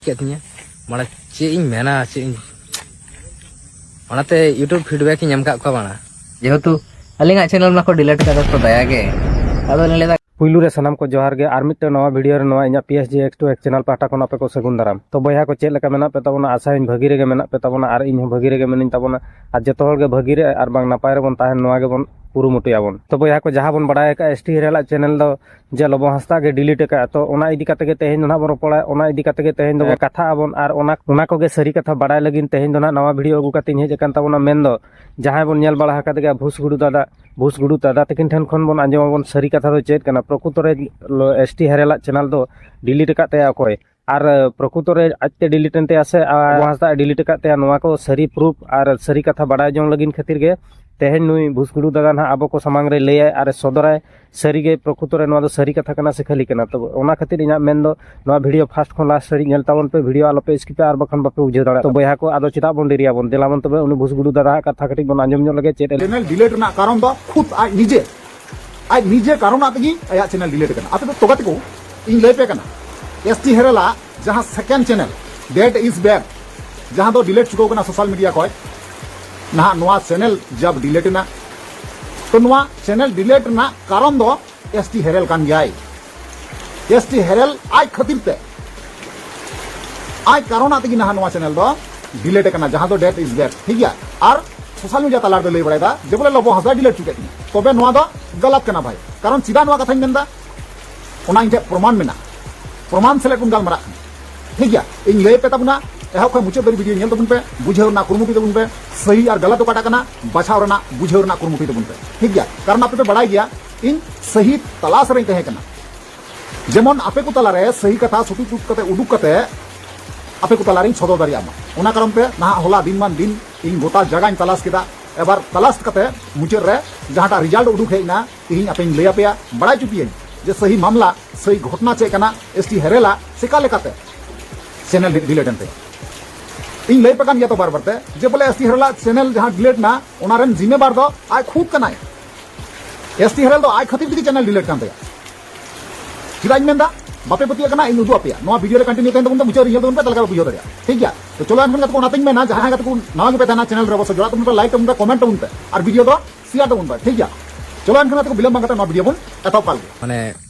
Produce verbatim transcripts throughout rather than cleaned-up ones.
ᱠᱮᱫ ᱛᱤᱧᱟᱹ᱾ ᱢᱟᱱᱮ ᱪᱮᱫ ᱤᱧ ᱢᱮᱱᱟ, ᱪᱮᱫ ᱤᱧ, ᱚᱱᱟᱛᱮ YouTube feedback ᱤᱧ ᱮᱢ ᱠᱟᱜ ᱠᱚᱣᱟ ᱵᱟᱝᱟ᱾ ᱡᱮᱦᱮᱛᱩ ᱟᱹᱞᱤᱧᱟᱜ channel ᱢᱟᱠᱚ delete ᱠᱟᱫᱟ ᱛᱚ ᱫᱟᱭᱟ ᱜᱮ᱾ ᱟᱫᱚ ᱞᱤᱧ ᱞᱟᱹᱭᱫᱟ, ᱯᱩᱭᱞᱩ ᱨᱮ ᱥᱟᱱᱟᱢ ᱠᱚ ᱡᱚᱦᱟᱨ ᱜᱮ, ᱟᱨ ᱢᱤᱫᱴᱮᱱ ᱱᱟᱣᱟ video ᱨᱮ ᱱᱚᱣᱟ ᱤᱧᱟᱹᱜ P S G X two X channel ᱯᱟᱦᱴᱟ ᱠᱷᱚᱱ ᱟᱯᱮ ᱠᱚ ᱥᱟᱹᱜᱩᱱ ᱫᱟᱨᱟᱢ᱾ ᱛᱚ ᱵᱚᱭᱦᱟ ᱠᱚ, ᱪᱮᱫ ᱞᱮᱠᱟ ᱢᱮᱱᱟᱜ ᱯᱮ ᱛᱟᱵᱚᱱᱟ? ᱟᱥᱟᱭᱟᱹᱧ ᱵᱷᱟᱹᱜᱤ ᱨᱮᱜᱮ ᱢᱮᱱᱟᱜ ᱯᱮ ᱛᱟᱵᱚᱱᱟ, ᱟᱨ ᱤᱧ ᱦᱚᱸ ᱵᱷᱟᱹᱜᱤ ᱨᱮᱜᱮ ᱢᱮᱱᱟᱹᱧ ᱛᱟᱵᱚᱱᱟ᱾ ᱟᱨ ᱡᱚᱛᱚ ᱦᱚᱲ ᱜᱮ ᱵᱷᱟᱹᱜᱤ ᱨᱮ ᱟᱨ ᱵᱟᱝ ᱱᱟᱯᱟᱭ ᱨᱮᱵᱚᱱ ᱛᱟᱦᱮᱱ, ᱱᱚᱣᱟ ᱜᱮᱵᱚᱱ ᱠᱩᱨᱩᱢᱩᱴᱩᱭᱟᱵᱚᱱ᱾ ᱛᱚ ᱵᱚᱭᱦᱟ ᱠᱚ, ᱡᱟᱦᱟᱸ ᱵᱚᱱ ᱵᱟᱲᱟᱭ ᱟᱠᱟᱫ, S T ᱦᱮᱨᱮᱞᱟᱜ channel ᱫᱚ ᱡᱮ ᱞᱚᱵᱚ ᱦᱟᱸᱥᱫᱟ ᱜᱮ delete ᱟᱠᱟᱫᱼᱟ᱾ ᱛᱚ ᱚᱱᱟ ᱤᱫᱤ ᱠᱟᱛᱮ ᱜᱮ ᱛᱮᱦᱮᱧ ᱫᱚ ᱱᱟᱦᱟᱜ ᱵᱚᱱ ᱨᱚᱯᱚᱲᱟ, ᱚᱱᱟ ᱤᱫᱤ ᱠᱟᱛᱮ ᱜᱮ ᱛᱮᱦᱮᱧ ᱫᱚ ᱠᱟᱛᱷᱟᱜ ᱟᱵᱚᱱ, ᱟᱨ ᱚᱱᱟ, ᱚᱱᱟ ᱠᱚᱜᱮ ᱥᱟᱹᱨᱤ ᱠᱟᱛᱷᱟ ᱵᱟᱲᱟᱭ ᱞᱟᱹᱜᱤᱫ ᱛᱮᱦᱮᱧ ᱫᱚ ᱱᱟᱦᱟᱜ ᱱᱟᱣᱟ video ᱟᱹᱜᱩ ᱠᱟᱛᱮᱧ ᱦᱮᱡ ᱟᱠᱟᱱ ᱛᱟᱵᱚᱱᱟ᱾ ᱢᱮᱱᱫᱚ ᱡᱟᱦᱟᱸᱭ ᱵᱚᱱ ᱧᱮᱞ ᱵᱟᱲᱟ ᱟᱠᱟᱫ ᱜᱮᱭᱟ ᱵᱷᱩᱥ ᱜᱩᱰᱩ ᱫᱟᱫᱟ, ᱵᱷᱩᱥ ᱜᱩᱰᱩ ᱫᱟᱫᱟ ᱛᱟᱹᱠᱤᱱ ᱴᱷᱮᱱ ᱠᱷᱚᱱ ᱵᱚᱱ ᱟᱸᱡᱚᱢ ᱟᱵᱚᱱ ᱥᱟᱹᱨᱤ ᱠᱟᱛᱷᱟ ᱫᱚ ᱪᱮᱫ ᱠᱟᱱᱟ, ᱯᱨᱚᱠᱩᱛᱚ ᱨᱮ S T ᱦᱮᱨᱮᱞᱟᱜ channel ᱫᱚ delete ᱟᱠᱟᱫ ᱛᱟᱭᱟ ᱚᱠᱚᱭ, ᱟᱨ ᱯᱨᱚᱠᱩᱛᱚ ᱨᱮ ᱟᱡᱛᱮ delete ᱮᱱ ᱛᱟᱭᱟ ᱥᱮ ᱟᱨ ᱦᱟᱸᱥᱫᱟ ᱮ delete ᱟᱠᱟᱫ ᱛᱟᱭᱟ, ᱱᱚᱣᱟ ᱠᱚ ᱥᱟᱹᱨᱤ proof ᱟᱨ ᱥᱟᱹᱨᱤ ᱠᱟᱛᱷᱟ ᱵᱟᱲᱟᱭ ᱡᱚᱝ ᱞᱟᱹᱜᱤᱫ ᱠᱷᱟᱹᱛᱤᱨ ᱜᱮ ᱛᱮᱦᱮᱧ ᱱᱩᱭ ᱵᱷᱩᱥ ᱜᱩᱰᱩ ᱫᱟᱫᱟ ᱱᱟᱦᱟᱜ ᱟᱵᱚ ᱠᱚ ᱥᱟᱢᱟᱝ ᱨᱮ ᱞᱟᱹᱭᱟᱭ ᱟᱨ ᱮ ᱥᱚᱫᱚᱨᱟᱭ᱾ ᱥᱟᱹᱨᱤ ᱜᱮ ᱯᱨᱚᱠᱩᱛᱚ ᱨᱮ ᱱᱚᱣᱟ ᱫᱚ ᱥᱟᱹᱨᱤ ᱠᱟᱛᱷᱟ ᱠᱟᱱᱟ ᱥᱮ ᱠᱷᱟᱹᱞᱤ ᱠᱟᱱᱟ? ᱛᱚ ᱚᱱᱟ ᱠᱷᱟᱹᱛᱤᱨ ᱤᱧᱟᱹᱜ ᱢᱮᱱ ᱫᱚ ᱱᱚᱣᱟ video first ᱠᱷᱚᱱ last ᱫᱷᱟᱹᱨᱤᱡ ᱧᱮᱞ ᱛᱟᱵᱚᱱ ᱯᱮ, video ᱟᱞᱚ ᱯᱮ skip ᱟ, ᱟᱨ ᱵᱟᱠᱷᱟᱱ ᱵᱟᱯᱮ ᱵᱩᱡᱷᱟᱹᱣ ᱫᱟᱲᱮᱭᱟᱜᱼᱟ᱾ ᱛᱚ ᱵᱚᱭᱦᱟ ᱠᱚ, ᱟᱫᱚ ᱪᱮᱫᱟᱜ ᱵᱚᱱ ᱰᱮᱨᱤᱭᱟᱵᱚᱱ, ᱫᱮᱞᱟ ᱵᱚᱱ ᱛᱚᱵᱮ ᱩᱱᱤ ᱵᱷᱩᱥ ᱜᱩᱰᱩ ᱫᱟᱫᱟ ᱦᱟᱜ ᱠᱟᱛᱷᱟ ᱠᱟᱹᱴᱤᱡ ᱵᱚᱱ ᱟᱸᱡᱚᱢ ᱧᱚᱜ ᱞᱮᱜᱮ ᱪᱮᱫ ᱮ channel delete ᱨᱮᱱᱟᱜ ᱠᱟᱨᱚᱱ ᱫᱚ ᱠᱷᱩᱫ ᱟᱡ ᱱᱤᱡᱮ, ᱟᱡ ᱱᱤᱡᱮ ᱠᱟᱨᱚᱱᱟᱜ ᱛᱮᱜᱮ ᱟᱭᱟᱜ channel delete ᱠᱟᱱᱟ᱾ ᱟᱯᱮ ᱫᱚ ᱛᱚᱵᱮ ᱛᱮᱠᱚ, ᱤᱧ ᱞᱟᱹᱭ ᱯᱮ ᱠᱟᱱᱟ, S T ᱦᱮᱨᱮᱞᱟᱜ ᱡᱟᱦᱟᱸ second channel Dad is Back, ᱡᱟᱦᱟᱸ ᱫᱚ delete ᱪᱩᱠᱟᱹᱣ ᱠᱟᱱᱟ social media ᱠᱷᱚᱡ, ᱱᱟᱦᱟᱜ ᱱᱚᱣᱟ channel ᱡᱟᱵ delete ᱮᱱᱟ, ᱛᱚ ᱱᱚᱣᱟ channel delete ᱨᱮᱱᱟᱜ ᱠᱟᱨᱚᱱ ᱫᱚ S T ᱦᱮᱨᱮᱞ ᱠᱟᱱ ᱜᱮᱭᱟᱭ᱾ S T ᱦᱮᱨᱮᱞ ᱟᱡ ᱠᱷᱟᱹᱛᱤᱨ ᱛᱮ, ᱟᱡ ᱠᱟᱨᱚᱱᱟᱜ ᱛᱮᱜᱮ ᱱᱟᱦᱟᱜ ᱱᱚᱣᱟ channel ᱫᱚ delete ᱟᱠᱟᱱᱟ, ᱡᱟᱦᱟᱸ ᱫᱚ Dad is Back, ᱴᱷᱤᱠ ᱜᱮᱭᱟ᱾ ᱟᱨ social media ᱛᱟᱞᱟ ᱨᱮᱫᱚ ᱞᱟᱹᱭ ᱵᱟᱲᱟᱭᱮᱫᱟ ᱡᱮ ᱵᱚᱞᱮ ᱞᱚᱵᱚ ᱦᱟᱸᱥᱫᱟ delete ᱪᱩᱠᱮᱫ ᱛᱤᱧᱟ, ᱛᱚᱵᱮ ᱱᱚᱣᱟ ᱫᱚ ᱜᱟᱞᱟᱛ ᱠᱟᱱᱟ ᱵᱷᱟᱭ᱾ ᱠᱟᱨᱚᱱ ᱪᱮᱫᱟᱜ ᱱᱚᱣᱟ ᱠᱟᱛᱷᱟᱧ ᱢᱮᱱᱫᱟ, ᱚᱱᱟ ᱤᱧ ᱴᱷᱮᱱ ᱯᱨᱚᱢᱟᱱ ᱢᱮᱱᱟᱜᱼᱟ, ᱯᱨᱚᱢᱟᱱ ᱥᱮᱞᱮᱫ ᱵᱚᱱ ᱜᱟᱞᱢᱟᱨᱟᱜ ᱠᱟᱱᱟ, ᱴᱷᱤᱠ ᱜᱮᱭᱟ᱾ ᱤᱧ ᱞᱟᱹᱭ ᱯᱮ ᱛᱟᱵᱚᱱᱟ, ᱮᱦᱚᱵ ᱠᱷᱚᱱ ᱢᱩᱪᱟᱹᱫ ᱫᱷᱟᱹᱵᱤᱡ video ᱧᱮᱞ ᱛᱟᱵᱚᱱ ᱯᱮ, ᱵᱩᱡᱷᱟᱹᱣ ᱨᱮᱱᱟᱜ ᱠᱩᱨᱩᱢᱩᱴᱩᱭ ᱛᱟᱵᱚᱱ ᱯᱮ, ᱥᱟᱹᱦᱤ ᱟᱨ ᱜᱟᱞᱟᱛ ᱚᱠᱟᱴᱟᱜ ᱠᱟᱱᱟ ᱵᱟᱪᱷᱟᱣ ᱨᱮᱱᱟᱜ, ᱵᱩᱡᱷᱟᱹᱣ ᱨᱮᱱᱟᱜ ᱠᱩᱨᱩᱢᱩᱴᱩᱭ ᱛᱟᱵᱚᱱ ᱯᱮ, ᱴᱷᱤᱠ ᱜᱮᱭᱟ᱾ ᱠᱟᱨᱚᱱ ᱟᱯᱮ ᱯᱮ ᱵᱟᱲᱟᱭ ᱜᱮᱭᱟ ᱤᱧ ᱥᱟᱹᱦᱤ ᱛᱟᱞᱟᱥ ᱨᱮᱧ ᱛᱟᱦᱮᱸ ᱠᱟᱱᱟ᱾ ᱡᱮᱢᱚᱱ ᱟᱯᱮ ᱠᱚ ᱛᱟᱞᱟᱨᱮ ᱥᱟᱹᱦᱤ ᱠᱟᱛᱷᱟ ᱥᱩᱴᱩᱡ ᱛᱩᱫ ᱠᱟᱛᱮ ᱩᱰᱩᱠ ᱠᱟᱛᱮ ᱟᱯᱮ ᱠᱚ ᱛᱟᱞᱟᱨᱤᱧ ᱥᱚᱫᱚᱨ ᱫᱟᱲᱮᱭᱟᱜ ᱢᱟ, ᱚᱱᱟ ᱠᱟᱨᱚᱱ ᱛᱮ ᱱᱟᱦᱟᱜ ᱦᱚᱞᱟ ᱫᱤᱱ ᱢᱟᱱ ᱫᱤᱱ ᱤᱧ ᱜᱚᱴᱟ ᱡᱟᱭᱜᱟᱧ ᱛᱟᱞᱟᱥ ᱠᱮᱫᱟ᱾ ᱮᱵᱟᱨ ᱛᱟᱞᱟᱥ ᱠᱟᱛᱮ ᱢᱩᱪᱟᱹᱫ ᱨᱮ ᱡᱟᱦᱟᱸᱴᱟᱜ result ᱩᱰᱩᱠ ᱦᱮᱡ ᱮᱱᱟ, ᱛᱮᱦᱮᱧ ᱟᱯᱮᱧ ᱞᱟᱹᱭ ᱟᱯᱮᱭᱟ, ᱵᱟᱲᱟᱭ ᱦᱚᱪᱚ ᱯᱮᱭᱟᱹᱧ ᱡᱮ ᱥᱟᱹᱦᱤ ᱢᱟᱢᱞᱟ, ᱥᱟᱹᱦᱤ ᱜᱷᱚᱴᱱᱟ ᱪᱮᱫ ᱠᱟᱱᱟ, S T ᱦᱮᱨᱮᱞᱟ ᱪᱮᱠᱟ ᱞᱮᱠᱟᱛᱮ channel delete ᱮᱱ ᱛᱟᱭᱟ᱾ ᱤᱧ ᱞᱟᱹᱭ ᱯᱮ ᱠᱟᱱ ᱜᱮᱭᱟ ᱛᱚ ᱵᱟᱨ ᱵᱟᱨ ᱛᱮ ᱡᱮ ᱵᱚᱞᱮ S T ᱦᱮᱨᱮᱞᱟ channel ᱡᱟᱦᱟᱸ delete ᱮᱱᱟ, ᱚᱱᱟ ᱨᱮᱱ ᱡᱤᱢᱢᱮᱵᱟᱨ ᱫᱚ ᱟᱡ ᱠᱷᱩᱫ ᱠᱟᱱᱟᱭ᱾ S T ᱦᱮᱨᱮᱞ ᱫᱚ ᱟᱡ ᱠᱷᱟᱹᱛᱤᱨ ᱛᱮᱜᱮ channel delete ᱠᱟᱱ ᱛᱟᱭᱟ᱾ ᱪᱮᱫᱟᱜ ᱤᱧ ᱢᱮᱱᱫᱟ? ᱵᱟᱯᱮ ᱯᱟᱹᱛᱭᱟᱹᱜ ᱠᱟᱱᱟ, ᱤᱧ ᱩᱫᱩᱜ ᱟᱯᱮᱭᱟ᱾ ᱱᱚᱣᱟ ᱵᱷᱤᱰᱤᱭᱳ ᱨᱮ ᱠᱚᱱᱴᱤᱱᱤᱭᱩ ᱛᱟᱦᱮᱱ ᱛᱟᱵᱚᱱ ᱯᱮ, ᱢᱩᱪᱟᱹᱫ ᱨᱮ ᱧᱮᱞ ᱛᱟᱵᱚᱱ ᱯᱮ, ᱛᱟᱦᱚᱞᱮ ᱠᱷᱟᱱ ᱯᱮ ᱵᱩᱡᱷᱟᱹᱣ ᱫᱟᱲᱮᱭᱟᱜᱼᱟ᱾ ᱴᱷᱤᱠ ᱜᱮᱭᱟ? ᱛᱚ ᱪᱚᱞᱚ ᱮᱱᱠᱷᱟᱱ ᱜᱟᱛᱮ ᱠᱚ, ᱚᱱᱟᱛᱮᱧ ᱢᱮᱱᱟ, ᱡᱟᱦᱟᱸᱭ ᱜᱟᱛᱮ ᱠᱚ ᱱᱟᱣᱟ ᱜᱮᱯᱮ ᱛᱟᱦᱮᱱᱟ, ᱪᱮᱱᱮᱞ ᱨᱮ ᱚᱵᱚᱥᱥᱳᱭ ᱡᱚᱲᱟᱣ ᱛᱟᱵᱚᱱ ᱯᱮ, ᱞᱟᱭᱤᱠ ᱛᱟᱵᱚᱱ ᱯᱮ, ᱠᱚᱢᱮᱱᱴ ᱛᱟᱵᱚᱱ ᱯᱮ, ᱟᱨ ᱵᱷᱤᱰᱤᱭᱳ ᱫᱚ ᱥᱮᱭᱟᱨ ᱛᱟᱵᱚᱱ ᱯᱮ᱾ ᱴᱷᱤᱠ ᱜᱮᱭᱟ? ᱪᱚᱞᱚ ᱮᱱᱠᱷᱟᱱ ᱜᱟᱛᱮ ᱠᱚ, ᱵᱤᱞᱚᱢ ᱵᱟᱝ ᱠᱟᱛᱮ ᱱᱚᱣᱟ ᱵᱷᱤᱰᱤᱭᱳ ᱵᱚᱱ ᱮᱛᱚᱦᱚᱵ ᱠᱟᱜ ᱞᱮᱜᱮ᱾ ᱢᱟᱱᱮ,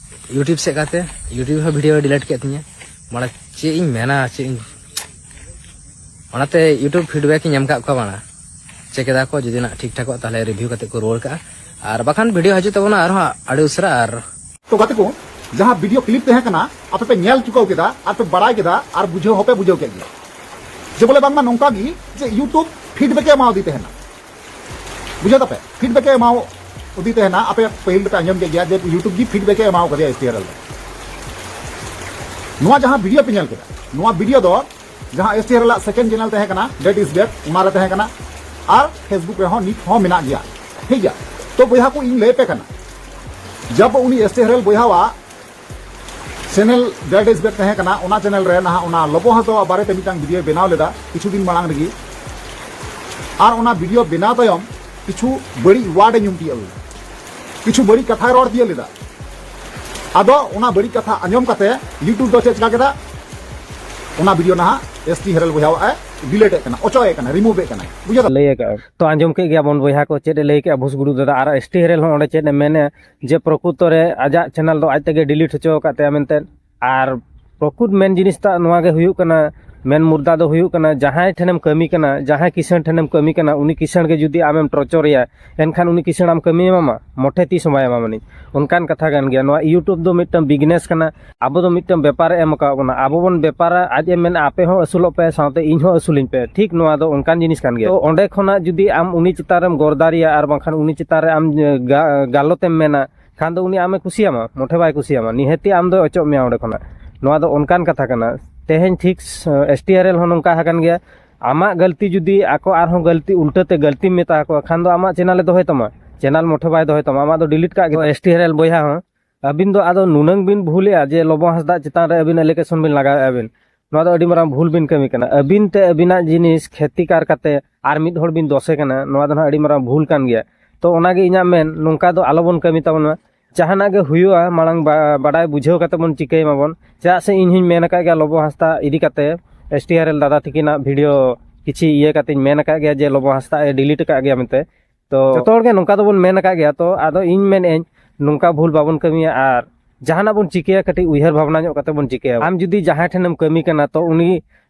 YouTube ᱥᱮᱫ ᱠᱟᱛᱮ, YouTube ᱦᱚᱸ ᱵᱷᱤᱰᱤᱭᱳ ᱰᱤᱞᱤᱴ ᱠᱮᱫ ᱛᱤᱧᱟᱹ᱾ ᱢᱟᱱᱮ, ᱪᱮᱫ ᱤᱧ ᱢᱮᱱᱟ, ᱪᱮᱫ ᱤᱧ, ᱚᱱᱟᱛᱮ YouTube ᱯᱷᱤᱰᱵᱮᱠ ᱤᱧ ᱮᱢ ᱠᱟᱜ ᱠᱚᱣᱟ, ᱵᱟᱝᱟ ᱪᱮᱠ ᱮᱫᱟ ᱠᱚ, ᱡᱩᱫᱤ ᱱᱟᱜ ᱴᱷᱤᱠ ᱴᱷᱟᱠᱚᱜ, ᱛᱟᱦᱚᱞᱮ ᱨᱤᱵᱷᱤᱭᱩ ᱠᱟᱛᱮ ᱠᱚ ᱨᱩᱣᱟᱹᱲ ᱠᱟᱜᱼᱟ᱾ ᱟᱨ ᱵᱟᱠᱷᱟᱱ ᱵᱷᱤᱰᱤᱭᱳ ᱦᱤᱡᱩᱜ ᱛᱟᱵᱚᱱᱟ ᱟᱨᱦᱚᱸ ᱟᱹᱰᱤ ᱩᱥᱟᱹᱨᱟ᱾ ᱟᱨ ᱛᱚ ᱜᱟᱛᱮ ᱠᱚ, ᱡᱟᱦᱟᱸ ᱵᱷᱤᱰᱤᱭᱳ ᱠᱞᱤᱯ ᱛᱟᱦᱮᱸ ᱠᱟᱱᱟ, ᱟᱯᱮ ᱯᱮ ᱧᱮᱞ ᱪᱩᱠᱟᱹᱣ ᱠᱮᱫᱟ ᱟᱨ ᱯᱮ ᱵᱟᱲᱟᱭ ᱠᱮᱫᱟ ᱟᱨ ᱵᱩᱡᱷᱟᱹᱣ ᱦᱚᱸᱯᱮ ᱵᱩᱡᱷᱟᱹᱣ ᱠᱮᱫ ᱜᱮᱭᱟ, ᱡᱮ ᱵᱚᱞᱮ ᱵᱟᱝᱢᱟ ᱱᱚᱝᱠᱟ ᱜᱮ, ᱡᱮ YouTube ᱯᱷᱤᱰᱵᱮᱠ ᱮ ᱮᱢᱟᱣᱟᱫᱮ ᱛᱟᱦᱮᱱᱟ᱾ ᱵᱩᱡᱷᱟᱹᱣ ᱫᱟᱯᱮ? ᱯᱷᱤᱰᱵᱮᱠ ᱮ ᱮᱢᱟᱣᱟᱫᱮ ᱛᱟᱦᱮᱱᱟ, ᱟᱯᱮ ᱯᱟᱹᱦᱤᱞ ᱫᱚᱯᱮ ᱟᱸᱡᱚᱢ ᱠᱮᱫ ᱜᱮᱭᱟ ᱡᱮ YouTube ᱜᱮ ᱯᱷᱤᱰᱵᱮᱠ ᱮ ᱮᱢᱟᱣ ᱠᱟᱫᱮᱭᱟ ᱮᱥ ᱴᱤ ᱟᱨ ᱮᱞ ᱫᱚ᱾ ᱱᱚᱣᱟ ᱡᱟᱦᱟᱸ ᱵᱷᱤᱰᱤᱭᱳ ᱯᱮ ᱧᱮᱞ ᱠᱮᱫᱟ, ᱱᱚᱣᱟ ᱵᱷᱤᱰᱤᱭᱳ ᱫᱚ ᱡᱟᱦᱟᱸ ᱮᱥ ᱴᱤ ᱟᱨ ᱮᱞ ᱟᱜ ᱥᱮᱠᱮᱱᱰ ᱪᱮᱱᱮᱞ ᱛᱟᱦᱮᱸ ᱠᱟᱱᱟ, That Is That, ᱚᱱᱟ ᱨᱮ ᱛᱟᱦᱮᱸ ᱠᱟᱱᱟ, ᱟᱨ Facebook ᱨᱮᱦᱚᱸ ᱱᱤᱛ ᱦᱚᱸ ᱢᱮᱱᱟᱜ ᱜᱮᱭᱟ᱾ ᱴᱷᱤᱠ ᱜᱮᱭᱟ? ᱛᱚ ᱵᱚᱭᱦᱟ ᱠᱚ, ᱤᱧ ᱞᱟᱹᱭ ᱯᱮ ᱠᱟᱱᱟ, ᱡᱟᱵ ᱩᱱᱤ ᱮᱥ ᱴᱤ ᱟᱨ ᱮᱞ ᱵᱚᱭᱦᱟᱣᱟᱜ ᱪᱮᱱᱮᱞ That Is That ᱛᱟᱦᱮᱸ ᱠᱟᱱᱟ, ᱚᱱᱟ ᱪᱮᱱᱮᱞ ᱨᱮ ᱱᱟᱦᱟᱜ ᱚᱱᱟ ᱞᱚᱵᱚ ᱦᱟᱸᱥᱫᱟᱣᱟᱜ ᱵᱟᱨᱮᱛᱮ ᱢᱤᱫᱴᱟᱝ ᱵᱷᱤᱰᱤᱭᱳᱭ ᱵᱮᱱᱟᱣ ᱞᱮᱫᱟ ᱠᱤᱪᱷᱩ ᱫᱤᱱ ᱢᱟᱲᱟᱝ ᱨᱮᱜᱮ᱾ ᱟᱨ ᱚᱱᱟ ᱵᱷᱤᱰᱤᱭᱳ ᱵᱮᱱᱟᱣ ᱛᱟᱭᱚᱢ ᱠᱤᱪᱷᱩ ᱵᱟᱹᱲᱤᱡ ᱣᱟᱨᱰ ᱮ ᱧᱩᱢ ᱛᱤᱭᱳᱜ ᱞᱮᱫᱟ, ᱠᱤᱪᱷᱩ ᱵᱟᱹᱲᱤᱡ ᱠᱟᱛᱷᱟᱭ ᱨᱚᱲ ᱛᱤᱭᱳᱜ ᱞᱮᱫᱟ᱾ ᱟᱫᱚ ᱚᱱᱟ ᱵᱟᱹᱲᱤᱡ ᱠᱟᱛᱷᱟ ᱟᱸᱡᱚᱢ ᱠᱟᱛᱮ YouTube ᱫᱚ ᱪᱮᱫ ᱪᱤᱠᱟ ᱠᱮᱫᱟ? ᱚᱱᱟ ᱵᱷᱤᱰᱤᱭᱳ ᱱᱟᱦᱟᱜ ᱮᱥ ᱴᱤ ᱦᱮᱨᱮᱞ ᱵᱚᱭᱦᱟᱣᱟᱜ ᱮ ᱰᱤᱞᱤᱴ ᱮᱫ ᱠᱟᱱᱟ, ᱚᱪᱚᱜ ᱮᱫ ᱠᱟᱱᱟ, ᱨᱤᱢᱩᱵᱷ ᱮᱫ ᱠᱟᱱᱟᱭ᱾ ᱵᱩᱡᱷᱟᱹᱣ ᱫᱟ? ᱞᱟᱹᱭ ᱟᱠᱟᱫᱼᱟ᱾ ᱛᱚ ᱟᱸᱡᱚᱢ ᱠᱮᱫ ᱜᱮᱭᱟ ᱵᱚᱱ ᱵᱚᱭᱦᱟ ᱠᱚ, ᱪᱮᱫ ᱮ ᱞᱟᱹᱭ ᱠᱮᱫᱼᱟ ᱵᱷᱩᱥ ᱜᱩᱰᱩ ᱫᱟᱫᱟ᱾ ᱟᱨ ᱮᱥ ᱴᱤ ᱦᱮᱨᱮᱞ ᱦᱚᱸ ᱚᱸᱰᱮ ᱪᱮᱫ ᱮ ᱢᱮᱱᱮᱫᱼᱟ ᱡᱮ ᱯᱨᱚᱠᱩᱛᱚ ᱨᱮ ᱟᱡᱟᱜ ᱪᱮᱱᱮᱞ ᱫᱚ ᱟᱡ ᱛᱮᱜᱮ ᱰᱤᱞᱤᱴ ᱦᱚᱪᱚ ᱟᱠᱟᱫ ᱛᱟᱭᱟ ᱢᱮᱱᱛᱮ᱾ ᱟᱨ ᱯᱨᱚᱠᱩᱛ ᱢᱮᱱ ᱡᱤᱱᱤᱥ ᱴᱟᱜ ᱱᱚᱣᱟ ᱜᱮ ᱦᱩᱭᱩᱜ ᱠᱟᱱᱟ, ᱢᱮᱱ ᱢᱩᱫᱽᱫᱟ ᱫᱚ ᱦᱩᱭᱩᱜ ᱠᱟᱱᱟ, ᱡᱟᱦᱟᱸᱭ ᱴᱷᱮᱱᱮᱢ ᱠᱟᱹᱢᱤ ᱠᱟᱱᱟ, ᱡᱟᱦᱟᱸᱭ ᱠᱤᱥᱟᱹᱬ ᱴᱷᱮᱱᱮᱢ ᱠᱟᱹᱢᱤ ᱠᱟᱱᱟ, ᱩᱱᱤ ᱠᱤᱥᱟᱹᱬ ᱜᱮ ᱡᱩᱫᱤ ᱟᱢᱮᱢ ᱴᱚᱨᱪᱚᱨᱮᱭᱟ, ᱮᱱᱠᱷᱟᱱ ᱩᱱᱤ ᱠᱤᱥᱟᱹᱬ ᱟᱢ ᱠᱟᱹᱢᱤᱭ ᱮᱢᱟᱢᱟ? ᱢᱚᱴᱷᱮ ᱛᱤᱥ ᱦᱚᱸ ᱵᱟᱭ ᱮᱢᱟᱢᱟ ᱱᱤᱡ᱾ ᱚᱱᱠᱟᱱ ᱠᱟᱛᱷᱟ ᱠᱟᱱ ᱜᱮᱭᱟ᱾ ᱱᱚᱣᱟ YouTube ᱫᱚ ᱢᱤᱫᱴᱟᱝ ᱵᱤᱡᱽᱱᱮᱥ ᱠᱟᱱᱟ᱾ ᱟᱵᱚ ᱫᱚ ᱢᱤᱫᱴᱟᱝ ᱵᱮᱯᱟᱨᱮ ᱮᱢ ᱟᱠᱟᱫ ᱵᱚᱱᱟ᱾ ᱟᱵᱚ ᱵᱚᱱ ᱵᱮᱯᱟᱨᱟ, ᱟᱡ ᱮ ᱢᱮᱱᱟ, "ᱟᱯᱮ ᱦᱚᱸ ᱟᱹᱥᱩᱞᱚᱜ ᱯᱮ, ᱥᱟᱶᱛᱮ ᱤᱧ ᱦᱚᱸ ᱟᱹᱥᱩᱞᱤᱧ ᱯᱮ᱾" ᱴᱷᱤᱠ ᱱᱚᱣᱟ ᱫᱚ ᱚᱱᱠᱟᱱ ᱡᱤᱱᱤᱥ ᱠᱟᱱ ᱜᱮᱭᱟ᱾ ᱛᱚ ᱚᱸᱰᱮ ᱠᱷᱚᱱᱟᱜ ᱡᱩᱫᱤ ᱟᱢ ᱩᱱᱤ ᱪᱮᱛᱟᱱ ᱨᱮᱢ ᱜᱚᱨᱫᱟᱨᱤᱭᱟ ᱟᱨ ᱵᱟᱝᱠᱷᱟᱱ ᱩᱱᱤ ᱪᱮᱛᱟᱱ ᱨᱮ ᱟᱢ ᱜᱟ-, ᱜᱟᱞᱚᱛ ᱮᱢ ᱢᱮᱱᱟ, ᱠᱷᱟᱱ ᱫᱚ ᱩᱱᱤ ᱟᱢᱮ ᱠᱩᱥᱤᱭᱟᱢᱟ? ᱢᱚᱴᱷᱮ ᱵᱟᱭ ᱠᱩᱥᱤᱭᱟᱢᱟ᱾ ᱱᱤᱦᱟᱹᱛᱤ ᱟᱢ ᱫᱚ ᱚᱪᱚᱜ ᱢᱮᱭᱟ ᱚᱸᱰᱮ ᱠᱷᱚᱱᱟᱜ᱾ ᱱᱚᱣᱟ ᱫᱚ ᱚᱱᱠᱟᱱ ᱠᱟᱛᱷᱟ ᱠᱟᱱᱟ᱾ ᱛᱮᱦᱮᱧ ᱴᱷᱤᱠ ᱮᱥ ᱴᱤ ᱟᱨ ᱮᱞ ᱦᱚᱸ ᱱᱚᱝᱠᱟ ᱟᱠᱟᱱ ᱜᱮᱭᱟ᱾ ᱟᱢᱟᱜ ᱜᱟᱹᱞᱛᱤ ᱡᱩᱫᱤ ᱟᱠᱚ ᱟᱨᱦᱚᱸ ᱜᱟᱹᱞᱛᱤ ᱩᱞᱴᱟᱹ ᱛᱮ ᱜᱟᱹᱞᱛᱤᱢ ᱢᱮᱛᱟ ᱟᱠᱚᱣᱟ, ᱠᱷᱟᱱ ᱫᱚ ᱟᱢᱟᱜ ᱪᱮᱱᱮᱞ ᱮ ᱫᱚᱦᱚᱭ ᱛᱟᱢᱟ? ᱪᱮᱱᱮᱞ ᱢᱚᱴᱷᱮ ᱵᱟᱭ ᱫᱚᱦᱚᱭ ᱛᱟᱢᱟ, ᱟᱢᱟᱜ ᱫᱚ ᱰᱤᱞᱤᱴ ᱠᱟᱜ ᱜᱮ᱾ ᱮᱥ ᱴᱤ ᱟᱨ ᱮᱞ ᱵᱚᱭᱦᱟ ᱦᱚᱸ, ᱟᱹᱵᱤᱱ ᱫᱚ ᱟᱫᱚ ᱱᱩᱱᱟᱹᱝ ᱵᱤᱱ ᱵᱷᱩᱞᱮᱜᱼᱟ ᱡᱮ ᱞᱚᱵᱚ ᱦᱟᱸᱥᱫᱟᱜ ᱪᱮᱛᱟᱱ ᱨᱮ ᱟᱹᱵᱤᱱ ᱟᱞᱤᱜᱮᱥᱚᱱ ᱵᱤᱱ ᱞᱟᱜᱟᱣᱮᱫᱼᱟ ᱵᱤᱱ᱾ ᱱᱚᱣᱟ ᱫᱚ ᱟᱹᱰᱤ ᱢᱟᱨᱟᱝ ᱵᱷᱩᱞ ᱵᱤᱱ ᱠᱟᱹᱢᱤ ᱠᱟᱱᱟ᱾ ᱟᱹᱵᱤᱱ ᱛᱮ ᱟᱹᱵᱤᱱᱟᱜ ᱡᱤᱱᱤᱥ ᱠᱷᱮᱛᱤᱠᱟᱨ ᱠᱟᱛᱮ ᱟᱨ ᱢᱤᱫ ᱦᱚᱲ ᱵᱤᱱ ᱫᱚᱥᱮ ᱠᱟᱱᱟ, ᱱᱚᱣᱟ ᱫᱚ ᱱᱟᱦᱟᱜ ᱟᱹᱰᱤ ᱢᱟᱨᱟᱝ ᱵᱷᱩᱞ ᱠᱟᱱ ᱜᱮᱭᱟ᱾ ᱛᱚ ᱚᱱᱟᱜᱮ ᱤᱧᱟᱹᱜ ᱢᱮᱱ, ᱱᱚᱝᱠᱟ ᱫᱚ ᱟᱞᱚᱵᱚᱱ ᱠᱟᱹᱢᱤ ᱛᱟᱵᱚᱱ ᱢᱟ᱾ ᱡᱟᱦᱟᱱᱟᱜ ᱜᱮ ᱦᱩᱭᱩᱜᱼᱟ, ᱢᱟᱲᱟᱝ ᱵᱟ-, ᱵᱟᱰᱟᱭ ᱵᱩᱡᱷᱟᱹᱣ ᱠᱟᱛᱮ ᱵᱚᱱ ᱪᱤᱠᱟᱹᱭ ᱢᱟᱵᱚᱱ᱾ ᱪᱮᱫᱟᱜ ᱥᱮ ᱤᱧ ᱦᱚᱧ ᱢᱮᱱ ᱟᱠᱟᱫ ᱜᱮᱭᱟ ᱞᱚᱵᱚ ᱦᱟᱸᱥᱫᱟ ᱤᱫᱤ ᱠᱟᱛᱮ, ᱮᱥ ᱴᱤ ᱟᱨ ᱮᱞ ᱫᱟᱫᱟ ᱛᱤᱠᱤᱱᱟᱜ ᱵᱷᱤᱰᱤᱭᱳ ᱠᱤᱪᱷᱤ ᱤᱭᱟᱹ ᱠᱟᱛᱮᱧ ᱢᱮᱱ ᱟᱠᱟᱫ ᱜᱮᱭᱟ ᱡᱮ ᱞᱚᱵᱚ ᱦᱟᱸᱥᱫᱟ ᱮ ᱰᱤᱞᱤᱴ ᱟᱠᱟᱫ ᱜᱮᱭᱟ ᱢᱮᱱᱛᱮ᱾ ᱛᱚ ᱡᱚᱛᱚ ᱦᱚᱲ ᱜᱮ ᱱᱚᱝᱠᱟ ᱫᱚᱵᱚᱱ ᱢᱮᱱ ᱟᱠᱟᱫ ᱜᱮᱭᱟ᱾ ᱛᱚ ᱟᱫᱚ ᱤᱧ ᱢᱮᱱᱮᱫ ᱟᱹᱧ, ᱱᱚᱝᱠᱟ ᱵᱷᱩᱞ ᱵᱟᱵᱚᱱ ᱠᱟᱹᱢᱤᱭᱟ, ᱟᱨ ᱡᱟᱦᱟᱱᱟᱜ ᱵᱚᱱ ᱪᱤᱠᱟᱹᱭᱟ ᱠᱟᱹᱴᱤᱡ ᱩᱭᱦᱟᱹᱨ ᱵᱷᱟᱵᱽᱱᱟ ᱧᱚᱜ ᱠᱟᱛᱮ ᱵᱚᱱ ᱪᱤᱠᱟᱹᱭᱟ᱾ ᱟᱢ ᱡᱩᱫᱤ ᱡᱟᱦᱟᱸᱭ ᱴᱷᱮᱱᱮᱢ ᱠᱟᱹᱢᱤ ᱠᱟᱱᱟ, ᱛᱚ ᱩᱱᱤ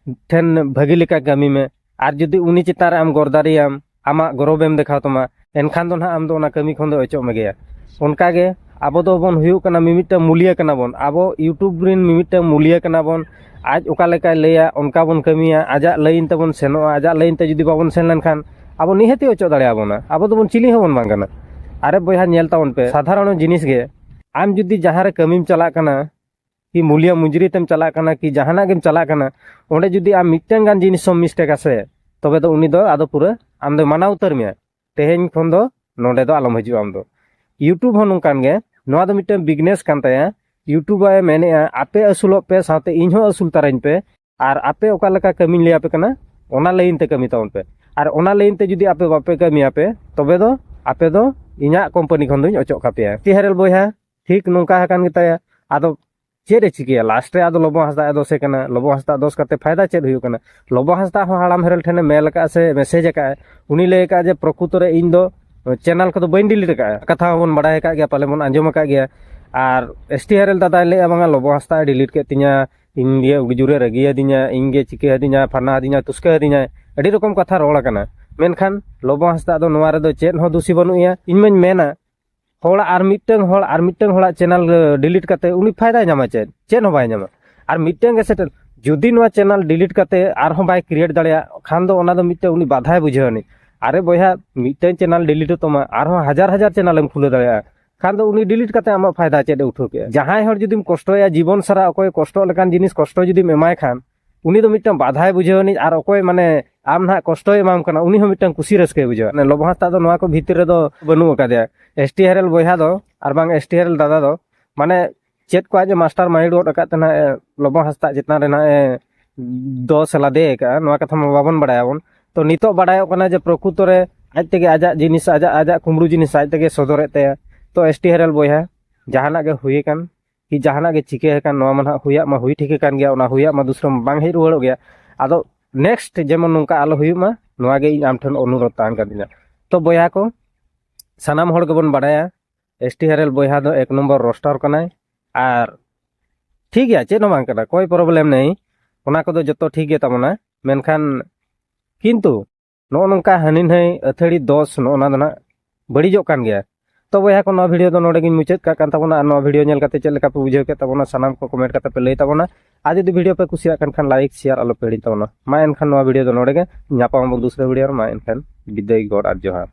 ᱴᱷᱮᱱ ᱵᱷᱟᱹᱜᱤ ᱞᱮᱠᱟ ᱠᱟᱹᱢᱤ ᱢᱮ, ᱟᱨ ᱡᱩᱫᱤ ᱩᱱᱤ ᱪᱮᱛᱟᱱ ᱨᱮ ᱟᱢ ᱜᱚᱨᱫᱟᱨᱤᱭᱟᱢ, ᱟᱢᱟᱜ ᱜᱚᱨᱚᱵᱮᱢ ᱫᱮᱠᱷᱟᱣ ᱛᱟᱢᱟ, ᱮᱱᱠᱷᱟᱱ ᱫᱚ ᱱᱟᱦᱟᱜ ᱟᱢ ᱫᱚ ᱚᱱᱟ ᱠᱟᱹᱢᱤ ᱠᱷᱚᱱ ᱫᱚ ᱚᱪᱚᱜ ᱢᱮᱜᱮᱭᱟ᱾ ᱚᱱᱠᱟ ᱜᱮ ᱟᱵᱚ ᱫᱚᱵᱚᱱ ᱦᱩᱭᱩᱜ ᱠᱟᱱᱟ ᱢᱤᱢᱤᱫᱴᱟᱝ ᱢᱩᱞᱤᱭᱟᱹ ᱠᱟᱱᱟ ᱵᱚᱱ, ᱟᱵᱚ YouTube ᱨᱮᱱ ᱢᱤᱢᱤᱫᱴᱟᱝ ᱢᱩᱞᱤᱭᱟᱹ ᱠᱟᱱᱟ ᱵᱚᱱ᱾ ᱟᱡ ᱚᱠᱟ ᱞᱮᱠᱟᱭ ᱞᱟᱹᱭᱟ ᱚᱱᱠᱟ ᱵᱚᱱ ᱠᱟᱹᱢᱤᱭᱟ, ᱟᱡᱟᱜ ᱞᱟᱭᱤᱱ ᱛᱮᱵᱚᱱ ᱥᱮᱱᱚᱜᱼᱟ᱾ ᱟᱡᱟᱜ ᱞᱟᱭᱤᱱ ᱛᱮ ᱡᱩᱫᱤ ᱵᱟᱵᱚᱱ ᱥᱮᱱ ᱞᱮᱱᱠᱷᱟᱱ ᱟᱵᱚ ᱱᱤᱦᱟᱹᱛᱤ ᱚᱪᱚᱜ ᱫᱟᱲᱮᱭᱟᱵᱚᱱᱟ, ᱟᱵᱚ ᱫᱚᱵᱚᱱ ᱪᱤᱞᱤ ᱦᱚᱸᱵᱚᱱ ᱵᱟᱝ ᱠᱟᱱᱟ᱾ ᱟᱨᱮ ᱵᱚᱭᱦᱟ, ᱧᱮᱞ ᱛᱟᱵᱚᱱ ᱯᱮ, ᱥᱟᱫᱷᱟᱨᱚᱱ ᱡᱤᱱᱤᱥ ᱜᱮ, ᱟᱢ ᱡᱩᱫᱤ ᱡᱟᱦᱟᱸ ᱨᱮ ᱠᱟᱹᱢᱤᱢ ᱪᱟᱞᱟᱜ ᱠᱟᱱᱟ, ᱠᱤ ᱢᱩᱞᱤᱭᱟ ᱢᱩᱡᱩᱨᱤ ᱛᱮᱢ ᱪᱟᱞᱟᱜ ᱠᱟᱱᱟ, ᱠᱤ ᱡᱟᱦᱟᱱᱟᱜ ᱜᱮᱢ ᱪᱟᱞᱟᱜ ᱠᱟᱱᱟ, ᱚᱸᱰᱮ ᱡᱩᱫᱤ ᱟᱢ ᱢᱤᱫᱴᱟᱝ ᱜᱟᱱ ᱡᱤᱱᱤᱥ ᱦᱚᱸ ᱢᱤᱥᱴᱮᱠᱟ ᱥᱮ, ᱛᱚᱵᱮ ᱫᱚ ᱩᱱᱤ ᱫᱚ ᱟᱫᱚ ᱯᱩᱨᱟᱹ ᱟᱢ ᱫᱚ ᱢᱟᱱᱟ ᱩᱛᱟᱹᱨ ᱢᱮᱭᱟ, ᱛᱮᱦᱮᱧ ᱠᱷᱚᱱ ᱫᱚ ᱱᱚᱸᱰᱮ ᱫᱚ ᱟᱞᱚᱢ ᱦᱤᱡᱩᱜᱼᱟ ᱟᱢ ᱫᱚ᱾ YouTube ᱦᱚᱸ ᱱᱚᱝᱠᱟᱱ ᱜᱮ, ᱱᱚᱣᱟ ᱫᱚ ᱢᱤᱫᱴᱟᱝ ᱵᱤᱡᱽᱱᱮᱥ ᱠᱟᱱ ᱛᱟᱭᱟ᱾ YouTube ᱮ ᱢᱮᱱᱮᱫᱼᱟ, ᱟᱯᱮ ᱟᱹᱥᱩᱞᱚᱜ ᱯᱮ, ᱥᱟᱶᱛᱮ ᱤᱧ ᱦᱚᱸ ᱟᱹᱥᱩᱞ ᱛᱟᱨᱟᱧ ᱯᱮ, ᱟᱨ ᱟᱯᱮ ᱚᱠᱟ ᱞᱮᱠᱟ ᱠᱟᱹᱢᱤᱧ ᱞᱟᱹᱭ ᱟᱯᱮ ᱠᱟᱱᱟ, ᱚᱱᱟ ᱞᱟᱭᱤᱱ ᱛᱮ ᱠᱟᱹᱢᱤ ᱛᱟᱵᱚᱱ ᱯᱮ᱾ ᱟᱨ ᱚᱱᱟ ᱞᱟᱭᱤᱱ ᱛᱮ ᱡᱩᱫᱤ ᱟᱯᱮ ᱵᱟᱯᱮ ᱠᱟᱹᱢᱤᱭᱟ ᱯᱮ, ᱛᱚᱵᱮ ᱫᱚ ᱟᱯᱮ ᱫᱚ ᱤᱧᱟᱹᱜ ᱠᱳᱢᱯᱟᱱᱤ ᱠᱷᱚᱱ ᱫᱚᱧ ᱚᱪᱚᱜ ᱠᱟᱯᱮᱭᱟ᱾ ᱮᱥ ᱴᱤ ᱟᱨ ᱮᱞ ᱵᱚᱭᱦᱟ ᱴᱷᱤᱠ ᱱᱚᱝᱠᱟ ᱟᱠᱟᱱ ᱜᱮᱛᱟᱭᱟ᱾ ᱟᱫᱚ ᱪᱮᱫ ᱮ ᱪᱤᱠᱟᱹᱭᱟ? ᱞᱟᱥᱴ ᱨᱮ ᱟᱫᱚ ᱞᱚᱵᱚ ᱦᱟᱸᱥᱫᱟ ᱮ ᱫᱳᱥᱮ ᱠᱟᱱᱟ᱾ ᱞᱚᱵᱚ ᱦᱟᱸᱥᱫᱟ ᱫᱳᱥ ᱠᱟᱛᱮ ᱯᱷᱟᱭᱫᱟ ᱪᱮᱫ ᱦᱩᱭᱩᱜ ᱠᱟᱱᱟ? ᱞᱚᱵᱚ ᱦᱟᱸᱥᱫᱟ ᱦᱚᱸ ᱦᱟᱲᱟᱢ ᱦᱮᱨᱮᱞ ᱴᱷᱮᱱᱮ ᱢᱮᱞ ᱟᱠᱟᱫᱼᱟ ᱥᱮ ᱢᱮᱥᱮᱡᱽ ᱟᱠᱟᱫᱼᱟᱭ, ᱩᱱᱤ ᱞᱟᱹᱭ ᱟᱠᱟᱫᱼᱟ ᱡᱮ ᱯᱨᱚᱠᱩᱛᱚ ᱨᱮ ᱤᱧ ᱫᱚ ᱪᱮᱱᱮᱞ ᱠᱚᱫᱚ ᱵᱟᱹᱧ ᱰᱤᱞᱤᱴ ᱟᱠᱟᱫᱼᱟ᱾ ᱠᱟᱛᱷᱟ ᱦᱚᱸᱵᱚᱱ ᱵᱟᱲᱟᱭ ᱟᱠᱟᱫ ᱜᱮᱭᱟ, ᱯᱟᱞᱮ ᱵᱚᱱ ᱟᱸᱡᱚᱢ ᱟᱠᱟᱫ ᱜᱮᱭᱟ᱾ ᱟᱨ ᱮᱥ ᱴᱤ ᱟᱨ ᱮᱞ ᱫᱟᱫᱟᱭ ᱞᱟᱹᱭᱮᱫᱼᱟ, ᱵᱟᱝᱟ, ᱞᱚᱵᱚ ᱦᱟᱸᱥᱫᱟ ᱰᱤᱞᱤᱴ ᱠᱮᱫ ᱛᱤᱧᱟ, ᱤᱧ ᱜᱮ ᱟᱹᱰᱤ ᱡᱳᱨᱮ ᱨᱟᱹᱜᱤ ᱟᱹᱫᱤᱧᱟ, ᱤᱧ ᱜᱮ ᱪᱤᱠᱟᱹ ᱟᱹᱫᱤᱧᱟ, ᱯᱷᱟᱱᱟ ᱟᱹᱫᱤᱧᱟ, ᱛᱩᱥᱠᱟᱹ ᱟᱹᱫᱤᱧᱟᱭ, ᱟᱹᱰᱤ ᱨᱚᱠᱚᱢ ᱠᱟᱛᱷᱟ ᱨᱚᱲ ᱟᱠᱟᱱᱟ᱾ ᱢᱮᱱᱠᱷᱟᱱ ᱞᱚᱵᱚ ᱦᱟᱸᱥᱫᱟ ᱫᱚ ᱱᱚᱣᱟ ᱨᱮᱫᱚ ᱪᱮᱫ ᱦᱚᱸ ᱫᱩᱥᱤ ᱵᱟᱹᱱᱩᱜ ᱮᱭᱟ᱾ ᱤᱧ ᱢᱟᱧ ᱢᱮᱱᱟ, ᱦᱚᱲ ᱟᱨ ᱢᱤᱫᱴᱟᱝ ᱦᱚᱲ ᱟᱨ ᱢᱤᱫᱴᱟᱝ ᱦᱚᱲᱟᱜ ᱪᱮᱱᱮᱞ ᱰᱤᱞᱤᱴ ᱠᱟᱛᱮ ᱩᱱᱤ ᱯᱷᱟᱭᱫᱟᱭ ᱧᱟᱢᱟ ᱪᱮᱫ? ᱪᱮᱫ ᱦᱚᱸ ᱵᱟᱭ ᱧᱟᱢᱟ᱾ ᱟᱨ ᱢᱤᱫᱴᱟᱝ ᱜᱮ ᱥᱮᱴᱮᱨ, ᱡᱩᱫᱤ ᱱᱚᱣᱟ ᱪᱮᱱᱮᱞ ᱰᱤᱞᱤᱴ ᱠᱟᱛᱮ ᱟᱨᱦᱚᱸ ᱵᱟᱭ ᱠᱨᱤᱭᱮᱴ ᱫᱟᱲᱮᱭᱟᱜ ᱠᱷᱟᱱ ᱫᱚ ᱚᱱᱟ ᱫᱚ ᱢᱤᱫᱴᱟᱝ ᱩᱱᱤ ᱵᱟᱫᱷᱟᱭ ᱵᱩᱡᱷᱟᱹᱣ ᱟᱹᱱᱤᱡ᱾ ᱟᱨᱮ ᱵᱚᱭᱦᱟ, ᱢᱤᱫᱴᱟᱝ ᱪᱮᱱᱮᱞ ᱰᱤᱞᱤᱴᱚᱜ ᱛᱟᱢᱟ, ᱟᱨᱦᱚᱸ ᱦᱟᱡᱟᱨ ᱦᱟᱡᱟᱨ ᱪᱮᱱᱮᱞ ᱮᱢ ᱠᱷᱩᱞᱟᱹᱣ ᱫᱟᱲᱮᱭᱟᱜᱼᱟ᱾ ᱠᱷᱟᱱ ᱫᱚ ᱩᱱᱤ ᱰᱤᱞᱤᱴ ᱠᱟᱛᱮ ᱟᱢᱟᱜ ᱯᱷᱟᱭᱫᱟ ᱪᱮᱫ ᱮ ᱩᱴᱷᱟᱹᱣ ᱠᱮᱫᱼᱟ? ᱡᱟᱦᱟᱸᱭ ᱦᱚᱲ ᱡᱩᱫᱤᱢ ᱠᱚᱥᱴᱚᱭᱟ, ᱡᱤᱵᱚᱱ ᱥᱟᱨᱟ ᱚᱠᱚᱭ ᱠᱚᱥᱴᱚᱜ ᱞᱮᱠᱟᱱ ᱡᱤᱱᱤᱥ ᱠᱚᱥᱴᱚ ᱡᱩᱫᱤᱢ ᱮᱢᱟᱭ ᱠᱷᱟᱱ, ᱩᱱᱤ ᱫᱚ ᱢᱤᱫᱴᱟᱝ ᱵᱟᱫᱷᱟᱭ ᱵᱩᱡᱷᱟᱹᱣ ᱟᱹᱱᱤᱡ, ᱟᱨ ᱚᱠᱚᱭ ᱢᱟᱱᱮ ᱟᱢ ᱱᱟᱦᱟᱜ ᱠᱚᱥᱴᱚᱭ ᱮᱢᱟᱢ ᱠᱟᱱᱟ, ᱩᱱᱤ ᱦᱚᱸ ᱢᱤᱫᱴᱟᱝ ᱠᱩᱥᱤ ᱨᱟᱹᱥᱠᱟᱹᱭ ᱵᱩᱡᱷᱟᱹᱣᱟ᱾ ᱢᱟᱱᱮ ᱞᱚᱵᱚ ᱦᱟᱸᱥᱫᱟ ᱫᱚ ᱱᱚᱣᱟ ᱠᱚ ᱵᱷᱤᱛᱤᱨ ᱨᱮᱫᱚ ᱵᱟᱹᱱᱩᱜ ᱟᱠᱟᱫᱮᱭᱟ᱾ ᱮᱥ ᱴᱤ ᱟᱨ ᱮᱞ ᱵᱚᱭᱦᱟ ᱫᱚ ᱟᱨ ᱵᱟᱝ ᱮᱥ ᱴᱤ ᱟᱨ ᱮᱞ ᱫᱟᱫᱟ ᱫᱚ, ᱢᱟᱱᱮ ᱪᱮᱫ ᱠᱚ ᱟᱡ ᱮ ᱢᱟᱥᱴᱟᱨ ᱢᱟᱭᱤᱱᱰ ᱜᱚᱫ ᱟᱠᱟᱫ ᱛᱮ ᱱᱟᱦᱟᱜ ᱮ ᱞᱚᱵᱚ ᱦᱟᱸᱥᱫᱟ ᱪᱮᱛᱟᱱ ᱨᱮ ᱱᱟᱦᱟᱜ ᱮ ᱫᱚᱥ ᱮ ᱞᱟᱫᱮ ᱟᱠᱟᱫᱼᱟ, ᱱᱚᱣᱟ ᱠᱟᱛᱷᱟ ᱢᱟ ᱵᱟᱵᱚᱱ ᱵᱟᱲᱟᱭᱟᱵᱚᱱ᱾ ᱛᱚ ᱱᱤᱛᱚᱜ ᱵᱟᱰᱟᱭᱚᱜ ᱠᱟᱱᱟ ᱡᱮ ᱯᱨᱚᱠᱩᱛᱚ ᱨᱮ ᱟᱡ ᱛᱮᱜᱮ ᱟᱡᱟᱜ ᱡᱤᱱᱤᱥ, ᱟᱡᱟᱜ, ᱟᱡᱟᱜ ᱠᱩᱢᱵᱽᱲᱩ ᱡᱤᱱᱤᱥ ᱟᱡ ᱛᱮᱜᱮ ᱥᱚᱫᱚᱨᱮᱫ ᱛᱟᱭᱟ᱾ ᱛᱚ ᱮᱥ ᱴᱤ ᱟᱨ ᱮᱞ ᱵᱚᱭᱦᱟ, ᱡᱟᱦᱟᱱᱟᱜ ᱜᱮ ᱦᱩᱭ ᱟᱠᱟᱱ ᱠᱤ ᱡᱟᱦᱟᱱᱟᱜ ᱜᱮ ᱪᱤᱠᱟᱹ ᱟᱠᱟᱱ, ᱱᱚᱣᱟ ᱢᱟ ᱱᱟᱦᱟᱜ ᱦᱩᱭᱟᱜ ᱢᱟ ᱦᱩᱭ ᱴᱷᱤᱠ ᱟᱠᱟᱱ ᱜᱮᱭᱟ, ᱚᱱᱟ ᱦᱩᱭᱟᱜ ᱢᱟ ᱫᱩᱥᱨᱟ ᱢᱟ ᱵᱟᱝ ᱦᱮᱡ ᱨᱩᱣᱟᱹᱲᱚᱜ ᱜᱮᱭᱟ᱾ ᱟᱫᱚ ᱱᱮᱠᱥᱴ ᱡᱮᱢᱚᱱ ᱱᱚᱝᱠᱟ ᱟᱞᱚ ᱦᱩᱭᱩᱜ ᱢᱟ, ᱱᱚᱣᱟ ᱜᱮ ᱤᱧ ᱟᱢ ᱴᱷᱮᱱ ᱚᱱᱩᱨᱳᱫᱷ ᱛᱟᱦᱮᱱ ᱠᱟᱱ ᱛᱤᱧᱟ᱾ ᱛᱚ ᱵᱚᱭᱦᱟ ᱠᱚ, ᱥᱟᱱᱟᱢ ᱦᱚᱲ ᱜᱮᱵᱚᱱ ᱵᱟᱲᱟᱭᱟ ᱮᱥ ᱴᱤ ᱦᱟᱨᱮᱞ ᱵᱚᱭᱦᱟ ᱫᱚ ᱮᱠ ᱱᱚᱢᱵᱚᱨ ᱨᱳᱥᱴᱟᱨ ᱠᱟᱱᱟᱭ, ᱟᱨ ᱴᱷᱤᱠ ᱜᱮᱭᱟ, ᱪᱮᱫ ᱦᱚᱸ ᱵᱟᱝ ᱠᱟᱱᱟ, ᱠᱳᱭ ᱯᱨᱚᱵᱞᱮᱢ ᱱᱮᱭ, ᱚᱱᱟ ᱠᱚᱫᱚ ᱡᱚᱛᱚ ᱴᱷᱤᱠ ᱜᱮ ᱛᱟᱵᱚᱱᱟ᱾ ᱢᱮᱱᱠᱷᱟᱱ ᱠᱤᱱᱛᱩ ᱱᱚᱜᱼᱚ ᱱᱚᱝᱠᱟ ᱦᱟᱹᱱᱤ ᱱᱟᱹᱭ ᱟᱹᱛᱷᱟᱹᱲᱤ ᱫᱚᱥ, ᱱᱚᱜᱼᱚ ᱱᱟ ᱫᱚ ᱱᱟᱜ ᱵᱟᱹᱲᱤᱡᱚᱜ ᱠᱟᱱ ᱜᱮᱭᱟ᱾ ᱛᱚ ᱵᱚᱭᱦᱟ ᱠᱚ, ᱱᱚᱣᱟ ᱵᱷᱤᱰᱤᱭᱳ ᱫᱚ ᱱᱚᱰᱮ ᱜᱤᱧ ᱢᱩᱪᱟᱹᱫ ᱠᱟᱜ ᱠᱟᱱ ᱛᱟᱵᱚᱱᱟ᱾ ᱟᱨ ᱱᱚᱣᱟ ᱵᱷᱤᱰᱤᱭᱳ ᱧᱮᱞ ᱠᱟᱛᱮ ᱪᱮᱫ ᱞᱮᱠᱟ ᱯᱮ ᱵᱩᱡᱷᱟᱹᱣ ᱠᱮᱫ ᱛᱟᱵᱚᱱᱟ, ᱥᱟᱱᱟᱢ ᱠᱚ ᱠᱚᱢᱮᱱᱴ ᱠᱟᱛᱮ ᱯᱮ ᱞᱟᱹᱭ ᱛᱟᱵᱚᱱᱟ᱾ ᱟᱨ ᱡᱩᱫᱤ ᱵᱷᱤᱰᱤᱭᱳ ᱯᱮ ᱠᱩᱥᱤᱭᱟᱜ ᱠᱟᱱ ᱠᱷᱟᱱ ᱞᱟᱭᱤᱠ, ᱥᱮᱭᱟᱨ ᱟᱞᱚ ᱯᱮ ᱦᱤᱲᱤᱧ ᱛᱟᱵᱚᱱᱟ᱾ ᱢᱟ ᱮᱱᱠᱷᱟᱱ ᱱᱚᱣᱟ ᱵᱷᱤᱰᱤᱭᱳ ᱫᱚ ᱱᱚᱰᱮ ᱜᱮ, ᱧᱟᱯᱟᱢ ᱟᱵᱚ ᱫᱩᱥᱨᱟᱹ ᱵᱷᱤᱰᱤᱭᱳ ᱨᱮ᱾ ᱢᱟ ᱮᱱᱠᱷᱟᱱ ᱵᱤᱫᱟᱹᱭ, ᱜᱚᱰ ᱟᱨ ᱡᱚᱦᱟᱨ᱾